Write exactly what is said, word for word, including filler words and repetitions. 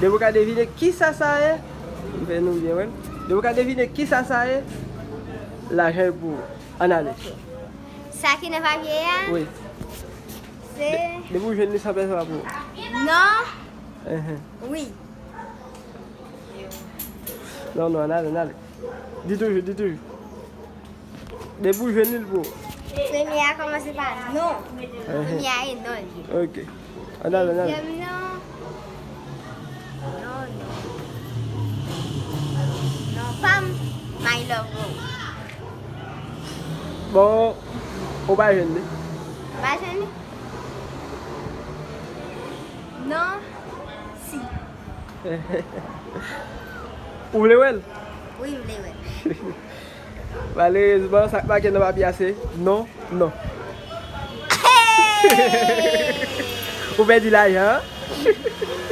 Depi w ka devine kisa sa ye, m fè nou byen wè. Depi w ka devine kisa sa ye, lajan e pou ou. Ann ale. Sa ki nan papye a? Wi. Se. Depi w jwenn li, sa fè sa pou ou. Non. Enhen. Wi. Non, non, ann ale, ann ale. Di toujou, di toujou. Depi w jwenn li, l pou ou. Premye a kòmanse pa non. Premye a e non li. Ok. Ann ale, ann ale. Dezyèm non. Non, non. Non, pa m. My love, oh. Bon, ou pa jwenn li. Pa jwenn li? Non. Si. Ou vle wè l? Wi, m vle wè. Malerezman, sa k make nan papye a se non, non. Ou pèdi lajan, an?